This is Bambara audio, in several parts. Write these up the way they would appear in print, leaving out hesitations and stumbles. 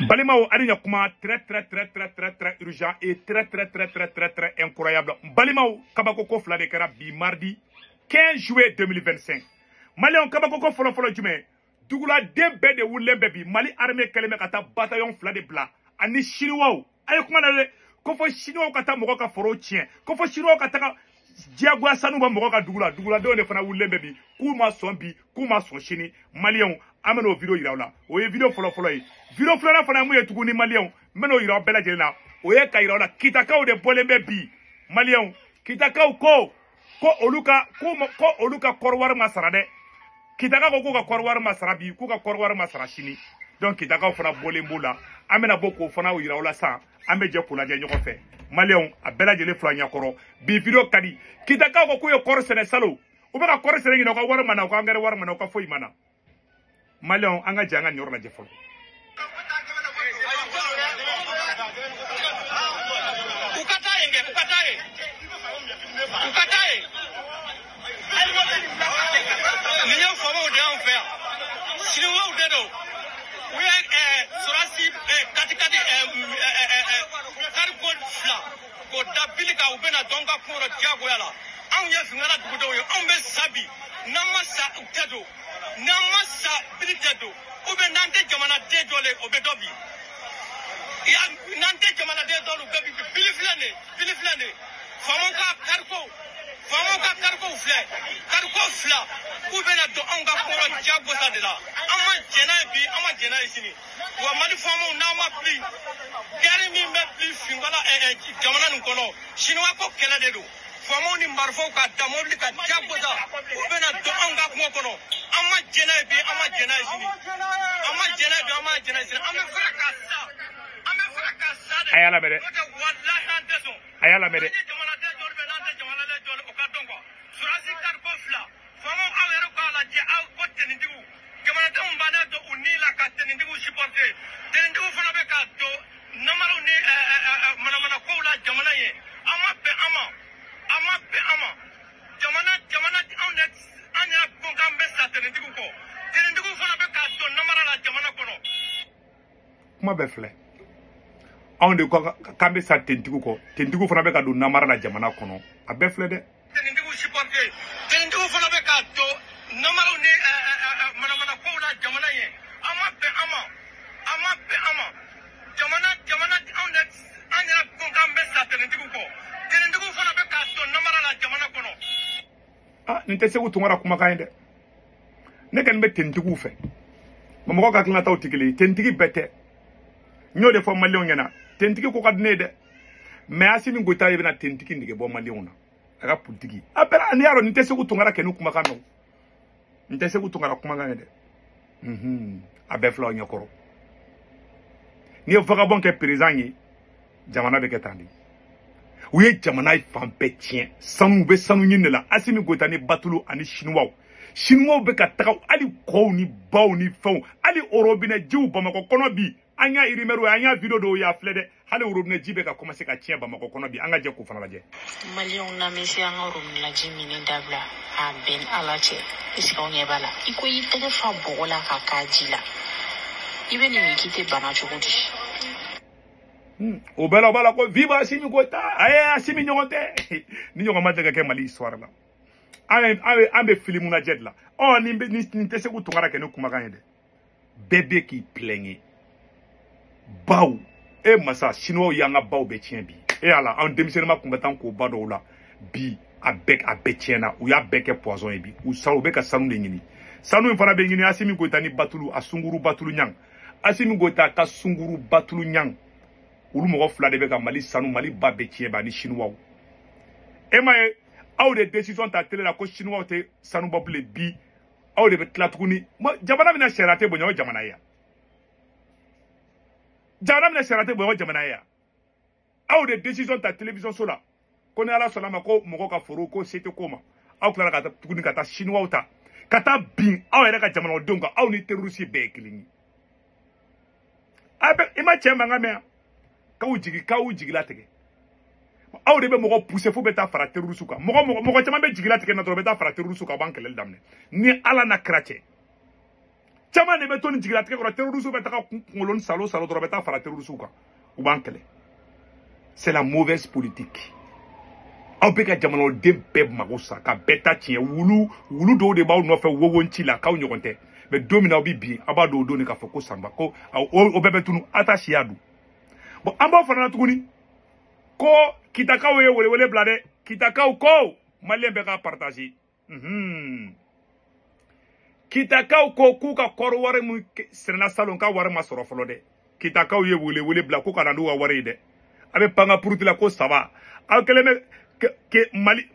Balimaw, ani ɲakuma, très très très très très très urgent et très très très très très très incroyable. Balimaw, kabako ko fila de kɛra bi mardi 15 juillet 2025. Maliyɛnw, kabako ko fɔlɔ fɔlɔ jumɛn? Duguladen bɛɛ de wulilen bɛ bi. Mali armée kɛlen bɛ ka taa bataillon fila de bila ani Chinois. A ye kuma na dɛ, ko fɔ Chinois ka taa mɔgɔ ka forow tiɲɛ, ko fɔ Chinois ka taga diyagoya sanu bɔ mɔgɔ ka dugu la. Duguladenw de fana wulilen bɛ bi k'u ma sɔn bi, k'u ma sɔn sini. Maliyɛnw, an bɛn'o vidéo yira aw la. O ye vidéo fɔlɔ fɔlɔ ye. Vidéo filanan fana ye mun ye tuguni? Maliyɛnw, n bɛn'o yira aw bɛɛ lajɛlen na. O ye ka yira aw la, Kitakaw de bɔlen bɛ bi. Maliyɛnw, Kitakaw ko olu ka ko olu ka kɔrɔ wari ma sara dɛ. Kitakaw ko k'u ka kɔrɔ wari ma sara bi, k'u ka kɔrɔ wari ma sara sini. Donc Kitakaw fana bɔlen b'o la. An bɛna bɔ k'o fana yira aw la sisan. An bɛ jɛ k'o lajɛ ɲɔgɔn fɛ. Maliyɛnw, a bɛɛ lajɛlen fila ɲɛkɔrɔ bi, vidéo ka di. Kitakaw ko k'u ye kɔɔri sɛnɛ salon, u bɛ ka kɔɔri sɛnɛ ɲinɛ, u ka wari ma na, u ka angɛrɛ wari ma na, u ka foyi ma na. Maliyɛnw, an ka jɛ an ka nin yɔrɔ lajɛ fɔlɔ. U ka taa yen kɛ, u ka taa yen, u ka taa yen. Nin ye faamaw de y'anw fɛ yan, siniwaw de don. U ye sɔrɔsi katikati kariko fila k'o da bili kan, u bɛna dɔn ka kun yɔrɔ diyagoya la. Anw ye Fingala dugudenw ye, anw bɛ sa bi, n'an ma sa u tɛ don, n'an ma sa bili tɛ don, ou bien n'an tɛ jamanaden jɔlen o bɛ dɔ bi. N'an tɛ jamanaden dɔ bɛɛ bi bili filɛ nin ye, bili filɛ nin ye. Faamaw ka kariko, faamaw ka karikow filɛ, kariko fila k'u bɛna don anw ka kɔrɔ diyagosa de la. An ma jɛn n'a ye bi, an ma jɛn n'a ye sini. Wa Mali faamaw, n'an ma pli gɛri min bɛ pli Fingala jamana nin kɔnɔ, siniwa ko kɛlɛ de don. Faamaw ni marifaw ka da mobili ka diyagosa, u bɛna don anw ka kungo kɔnɔ. An ma jɛn n'a ye bi, an ma jɛn n'a ye sini, an ma jɛn n'a ye bi, an ma jɛn n'a ye sini. An bɛ fara ka sa, an bɛ fara ka sa de. A y'a lamɛn dɛ. N'o tɛ, walahi an tɛ sɔn. A y'a lamɛn dɛ. An ye jamanaden jɔli bɛ, n'an tɛ jamanaden jɔli, o ka dɔn quoi. Sɔrɔdasi kariko fila, faamaw, aw yɛrɛ k'a lajɛ, aw ko tenitigiw, jamanadenw bannen don u ni la ka tenitigiw supporter. Tenitigiw fana bɛ ka don namaraw ni manamanakow la jamana ye. An ma bɛn an ma, an ma bɛn an ma. Jamana, jamana, anw de, an yɛrɛ ko k'an bɛ sa tenitigiw kɔ, tenitigiw fana bɛ ka don namara la jamana kɔnɔ. Kuma bɛɛ filɛ, anw de ko k'an bɛ sa tenitigiw kɔ, tenitigiw fana bɛ ka don namara la jamana kɔnɔ. A bɛɛ filɛ dɛ. Tenitigiw supporter, tenitigiw fana bɛ ka don namaraw ni manamanakow la jamana ye. An ma bɛn an ma, an ma bɛn an ma. Jamana, jamana, anw de, an yɛrɛ ko k'an bɛ sa tenitigiw kɔ, tenitigiw fana bɛ ka don namara la jamana kɔnɔ. Ah, nin tɛ Segu Tunkara kumakan ye dɛ. Ne kɔni bɛ tenitigiw fɛ, mɛ mɔgɔw ka hakilinataw tɛ kelen ye. Tenitigi bɛɛ tɛ. N y'o de fɔ maliyɛnw ɲɛna, tenitigi ko ka di ne ye dɛ, mɛ Asimi Goyita de bɛna tenitigi nege bɔ maliyɛnw na, a ka politiki a bɛɛ. N'i y'a dɔn nin tɛ Segu Tunkara kɛ ni kumakan mɛn o, nin tɛ Segu Tunkara kumakan ye dɛ. A bɛɛ filɛ aw ɲɛkɔrɔ. N'i ye vagabond kɛ président ye, jamana bɛ kɛ tan de. U ye jamana fan bɛɛ tiɲɛ. Sanu bɛ sanu ɲini de la. Asimi Goyita ni Batulu ani Chinois, Chinois bɛ ka taga hali kɔw ni baw ni fɛnw, hali orobinɛ jiw Bamakɔ kɔnɔ bi. An y'a rumeur ye, an y'a vidéo dɔw ye, a filɛ dɛ. Hali orobinɛ ji bɛ ka commencer ka tiɲɛ Bamakɔ kɔnɔ bi. An ka jɛ k'o fana lajɛ. Maliyɛnw, n'an bɛ se an ka robinet minni dabila, a bɛn ni Ala cɛ. Est-ce que aw ɲɛ b'a la? I ko i tɛgɛ fa bɔgɔ la ka k'a ji la, i bɛ nin min k'i tɛ bana cogo di? O bɛɛ la, o b'a la ko vive Asimi Goyita. A ye Asimi ɲɔgɔn tɛ ni ɲɔgɔn ma deli ka kɛ Mali histoire la. An bɛ filimu lajɛ de la. Ɔ, nin bɛ nin tɛ Segu Tunkara kɛ ni kumakan ye dɛ. Bɛɛ bɛ k'i plaigner baw e masa. Chinois y'an ka baw bɛɛ tiɲɛ bi. E ala, an denmisɛnninma tun bɛ taa k'o ba dɔw la bi, a bɛɛ tiɲɛna. U y'a bɛɛ kɛ poison ye bi. U sa, u bɛ ka sanu de ɲini. Sanu in fana bɛ ɲini Asimi Goyita ni Batulu, a sunkuru Batulu ɲang, Asimi Goyita ka sunkuru Batulu ɲang, olu mɔgɔ fila de bɛ ka Mali sanu, Mali ba bɛɛ tiɲɛ bi ani Chinois. E ma ye, aw de décision ta télé la ko Chinois tɛ sanu bɔ bilen bi. Aw de bɛ tila tuguni. Jamana min na sariya tɛ bonya, o jamana ye yan. Jamana min na sariya tɛ bonya, o jamana ye yan. Aw de décision ta télévision so la ko ni Ala sɔnna ma ko mɔgɔw ka foro ko se tɛ ko ma. Aw tilara ka taa tuguni ka taa Chinois ta ka taa bin aw yɛrɛ ka jamanadenw kan. Aw ni terroriste bɛɛ ye kelen ye. A bɛ i ma cɛ mankan mɛn yan k'aw jigi, k'aw jigilatigɛ. Aw de bɛ mɔgɔ pousser fo bɛ taa fara terroriste kan. Mɔgɔ caman bɛ jigilatigɛ na dɔrɔn, bɛ taa fara terroriste kan, a b'an kɛlɛli daminɛ ni Ala n'a kira cɛ. Caman de bɛ to nin jigilatigɛ kɔrɔ, terroriste bɛ taga kunkolo ni salo salo dɔrɔn, bɛ taa fara terroriste kan, u b'an kɛlɛ. C'est la mauvaise politique. Aw bɛ ka jamanaden bɛɛ mago sa ka bɛɛ ta tiɲɛ. Wulu wulu dɔw de b'aw nɔfɛ wowonci la k'aw ɲɔgɔn tɛ, mais don min na aw bɛ bin, aw b'a dɔn o don de k'a fɔ ko sanba ko o bɛɛ bɛ tunu, a t'a siya dun. Bon, an b'o fana na tuguni ko Kitakaw ye welewele bila dɛ. Kitakaw ko Maliyɛn bɛɛ k'a partager. Kitakaw ko k'u ka kɔɔri wari min sɛnɛna salon, k'a wari ma sɔrɔ fɔlɔ dɛ. Kitakaw ye welewele bila ko ka na n'u ka wari ye dɛ. A bɛ pan ka puruti la ko saba. Aw kɛlen bɛ ke Mali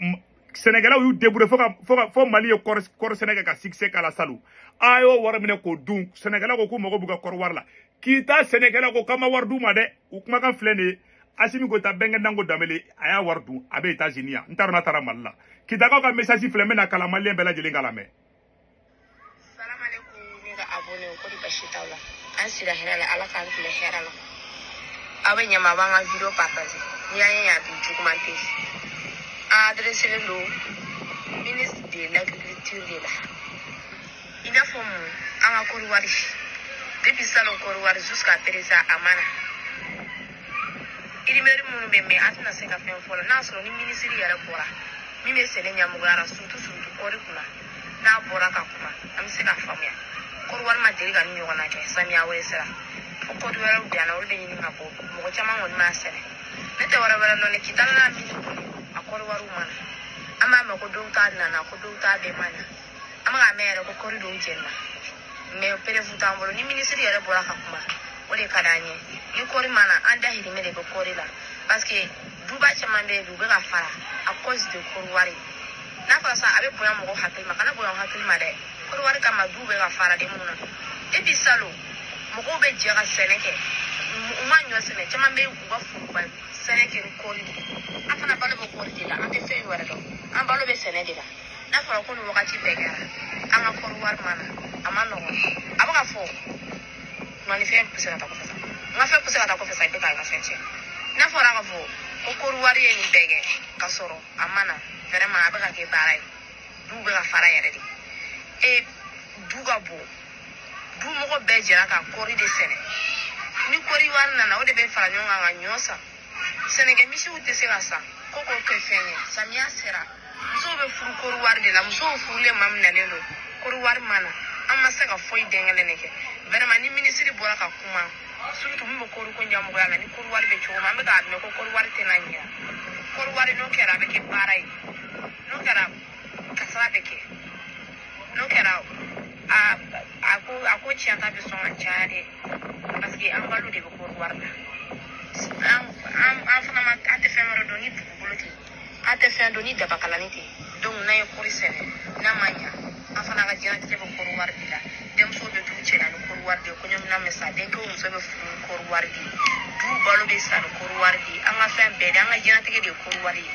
sɛnɛkɛlaw y'u débrouiller fo ka Mali ye kɔɔri sɛnɛ kɛ ka succès k'a la salon. A y'o wari minɛ k'o dun. Sɛnɛkɛlaw ko k'u mago b'u ka kɔɔri wari la. Kita sɛnɛkɛlaw ko k'an ma wari d'u ma dɛ. U kumakan filɛ nin ye. Assimi Goïta bɛnkɛ Nango Dambélé a y'a wari dun, a bɛ États-Unis yan. N t'a dɔn n'a taara Mali la. Kitakaw ka message filɛ, n bɛna kalan, Maliyɛn bɛɛ lajɛlen k'a lamɛn. Salam alaikum ne ka abonné ko di basi t'aw la. An sira hɛrɛ la, Ala k'an tile hɛrɛ la. Aw bɛ ɲama b'an ka vidéo partage. N'i y'an ye yan bi, juguman tɛ. An adressé don ministre de l'Agriculture de la. I n'a fɔ mun, an ka kɔri wari. Depuis salon kɔri wari jusqu'à présent a ma na. Rumeur minnu bɛ mɛn, an tɛna se ka fɛn fɔ la. N'a sɔrɔ ni minisiri yɛrɛ bɔra min bɛ sɛnɛ ɲɛmɔgɔya la, surtout kɔri kunna, n'a bɔra ka kuma, an bɛ se k'a faamuya. Kɔri wari ma deli ka ni ɲɔgɔnna kɛ. Samiya wɛrɛ sera fo kɔri wɛrɛw danna, olu bɛ ɲini ka bɔ. Mɔgɔ caman kɔni m'a sɛnɛ. Ne tɛ wɛrɛ wɛrɛ dɔn ne Kitala n'a mini kɔni a kɔri wariw ma na. An b'a mɛn ko dɔw ta nana, ko dɔw ta bɛɛ ma na. An bɛ k'a mɛn yɛrɛ ko kɔri dɔw jɛnina, mais preuve t'an bolo. Ni minisiri yɛrɛ bɔra ka kuma, o de ka d'an ye. Ni kɔri ma na, an dahirimɛ de bɛ kɔri la, parce que duba caman bɛ yen bi, u bɛ ka fara à cause de kɔri wari. N'a fɔra sisan a bɛ bonya mɔgɔ hakili ma, kana bonya hakili ma dɛ. Kɔri wari kama du bɛ ka fara de mun na? Depuis salon mɔgɔw bɛ jɛ ka sɛnɛ kɛ, u ma ɲɔ sɛnɛ, caman bɛ u ka foroba sɛnɛ kɛ ni kɔri de ye. An fana balo bɛ kɔri de la, an tɛ fɛn wɛrɛ dɔn, an balo bɛ sɛnɛ de la. N'a fɔra ko nin wagati bɛɛ kɛra, an ka kɔri wari ma na, a ma nɔgɔn. A bɛ ka fɔ nka ni fɛn poussé ka taa kɔfɛ sa, n ka fɛn poussé ka taa kɔfɛ sa, i bɛ k'a ka fɛn tiɲɛ. N'a fɔra ka fɔ ko kɔri wari ye nin bɛɛ kɛ ka sɔrɔ a ma na, vraiment a bɛ ka kɛ baara ye. Du bɛ ka fara yɛrɛ de. E du ka bon, du mɔgɔ bɛɛ jɛra ka kɔri de sɛnɛ. Ni kɔri wari nana, o de bɛ fara ɲɔgɔn kan ka ɲɔ san. Sɛnɛkɛ misiw tɛ se ka san ko k'o kɛ fɛn ye. Samiya sera, musow bɛ furu kɔri wari de la. Musow furulen maa min nalen don, kɔri wari ma na, an ma se ka foyi den kelen de kɛ. Vraiment ni minisiri bɔra ka kuma, surtout min bɛ kɔri ko ɲɛmɔgɔya la, ni kɔri wari bɛ cogo min, an bɛ k'a mɛn ko kɔri wari tɛna ɲɛ. Kɔri wari n'o kɛra, a bɛ kɛ baara ye. N'o kɛra, kasara bɛ kɛ. N'o kɛra, a ko tiɲɛta bɛ sɔn ka caya dɛ, parce que an balo de bɛ kɔri wari la. An fana ma, an tɛ fɛn wɛrɛ dɔn ni dugukolo tɛ, an tɛ fɛn dɔn ni dabakalani tɛ. Donc n'an ye kɔri sɛnɛ, n'a ma ɲa, an fana ka diɲɛlatigɛ bɛ kɔri wari de la. Denmuso bɛ t'u cɛ la ni kɔri wari de ye, kɔɲɔminɛn bɛ san, denkɛw muso bɛ furu ni kɔri wari de ye, du balo bɛ san ni kɔri wari de ye. An ka fɛn bɛɛ de, an ka diɲɛlatigɛ de ye kɔri wari ye.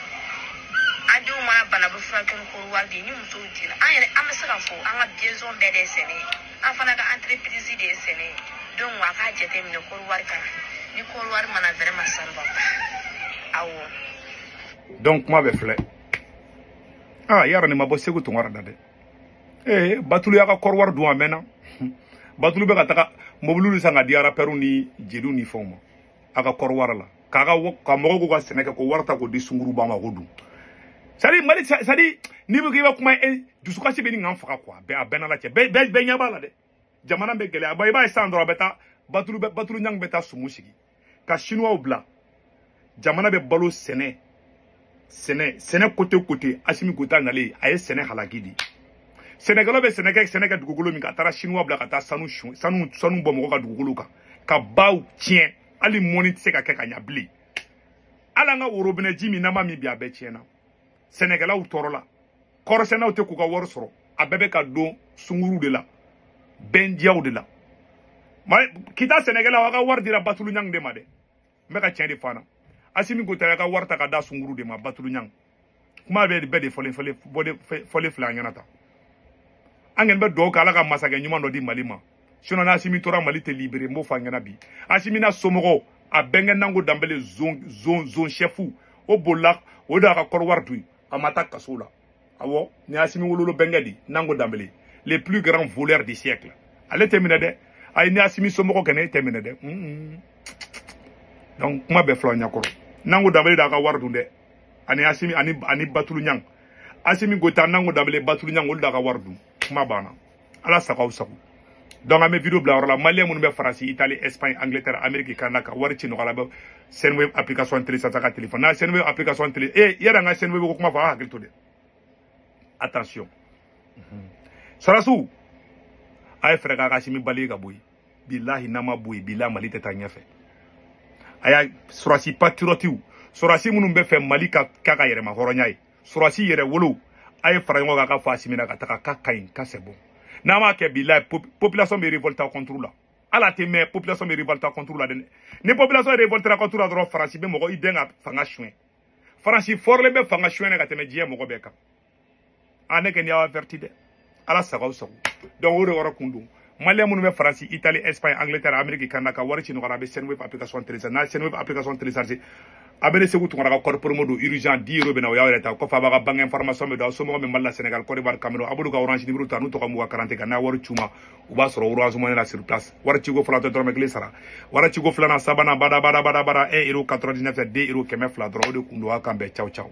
An denw mana bana, bɛ furakɛ ni kɔri wari de ye. Ni musow dira, an yɛrɛ an bɛ se k'a fɔ an ka besoin bɛɛ de ye sɛnɛ ye, an fana ka entreprise de ye sɛnɛ ye. Donc a k'a jateminɛ kɔri wari kana. Ni kɔri wari mana, vraiment ça ne va pas. Awɔ. Donc kuma bɛ filɛ. Ah, yara nin ma bɔ Segu Tunkara da dɛ. Ee, Batulu y'a ka kɔri wari dun a mɛnna. Batulu bɛ ka taga mobiliw san ka di arapɛriw ni jeliw ni fɛnw ma a ka kɔri wari la, k'a ka ka mɔgɔw k'u ka sɛnɛ kɛ, k'o wari ta k'o di sunguruba ma k'o dun. C'est à dire Mali, c'est à dire n'i bɛ k'i bɛ kuma, e dusukasi bɛ nin k'an faga quoi. Bɛɛ a bɛɛ n'Ala cɛ, bɛɛ bɛɛ bɛɛ ɲɛ b'a la dɛ. Jamana bɛ gɛlɛya ba, i b'a ye sisan dɔrɔn a bɛ taa Batulu bɛ Batulu ɲangi bɛ taa sumu sigi ka Chinois bila. Jamana bɛ balo sɛnɛ sɛnɛ sɛnɛ côté côté. Assimi Goïta nalen, a ye sɛnɛ halaki di. Sɛnɛkɛlaw bɛ sɛnɛ kɛ, sɛnɛ kɛ dugukolo min kan, a taara Chinois bila ka taa sanu sanu sanu bɔ mɔgɔ ka dugukolo kan ka baw tiɲɛ. Hali mɔni tɛ se ka kɛ ka ɲa bilen. Hali an ka worobinɛ ji min n'an ma min bi, a bɛɛ tiɲɛna. Sɛnɛkɛlaw tɔɔrɔ la, kɔrɔsɛnɛw tɛ k'u ka wari sɔrɔ, a bɛɛ bɛ ka don sunkuruw de la, bɛndiyaw de la. Kita sɛnɛkɛlaw, aw ka wari dira Batulu ɲangi de ma dɛ. N bɛ ka tiɲɛ de fɔ an na. Assimi Goïta y'a ka wari ta ka da sunkuru de ma. Batulu ɲangi kuma bɛɛ bɛɛ de fɔlen fɔlen fɔlen filɛ an ɲɛna tan. An kɔni bɛ dugawu kɛ Ala ka masakɛ ɲuman dɔ di Mali ma, sinon n'Assimi tora, Mali tɛ libéré. N b'o fɔ an ɲɛna bi. Assimi n'a somɔgɔw, a bɛnkɛ Nango Danbele, zone zone zone chef, o bolila, o de y'a ka kɔrɔ wari dun, a ma taa kaso la. Awɔ, ni Assimi wololo bɛnkɛ di Nango Danbele, les plus grands voleurs du siècle. Ale tɛ minɛ dɛ. Ayi ni Assimi somɔgɔ kɛnɛ e tɛ minɛ dɛ. Donc kuma bɛɛ fila ɲɛkɔrɔ. Nango Danbele d'a ka wari dun dɛ. Ani Assimi ani Batulu Ɲang. Assimi Goïta Nango Danbele Batulu Ɲang olu d'a ka wari dun. Kuma banna. Ala sago aw sago. Donc an bɛ vidéo bila yɔrɔ la. Malien minnu bɛ Faransi, Italie, Espagne, Angleterre, Amérique, Canada ka wari ci nɔgɔya la bɛ Sendwave application télécharger ka téléphone. N'a Sendwave application télé eh yɛrɛ an ka Sendwave ko kuma fɔ a hakili to dɛ. Attention. Sɔrɔsiw a ye fɛɛrɛ k'a ka Assimi bali ka bɔ yen. Bilahi n'a ma bɔ yen, bilahi Mali tɛ taa ɲɛfɛ. A y'a sɔrɔsi patriotiw, sɔrɔsi minnu bɛ fɛ Mali ka k'a ka yɛrɛma hɔrɔnya ye, sɔrɔsi yɛrɛ wolo, a ye fara ɲɔgɔn kan k'a fɔ Assimi na ka taga k'a ka ɲi, k'a c'est bon. N'a m'a kɛ bilahi population bɛ révolter contre la. Ala tɛ mɛn population bɛ révolter contre la dɛ. Ni population révolter contre la dɔrɔn Faransi bɛ mɔgɔ i den ka fanga suɲɛ. Faransi fɔrɔlen bɛ fanga suɲɛ ka tɛmɛ diɲɛ mɔgɔ bɛɛ kan. A ne kɛ ni y'aw averti dɛ. Ala sago aw sago. Donc o de yɔrɔ kun don. Malien minnu bɛ Faransi, Italie, Espagne, Angleterre, Amérique, Canada ka wari ci nɔgɔya a bɛ Sendwave application télécharger. N'a ye Sendwave application télécharger, a bɛ ne Segu Tunkara ka code promo don urgent 10 euros bɛ na o y'aw yɛrɛ ta. O kɔfɛ a b'a ka banque information bɛ don aw somɔgɔw bɛ Mali la, Sénégal, Côte d'Ivoire, Cameroun. A b'olu ka Orange numéro ta n'u tɔgɔ m'u ka carte kan n'a wari c'u ma, u b'a sɔrɔ Orange Money la sur place. Wari ciko fɔlɔ tɛ dɔrɔmɛ kelen sara. Wari ciko filanan, sabanan, bada bada bada bada 1 euro 99 2 euro 200 dɔrɔn o de kun don. A kan bɛn ciao ciao.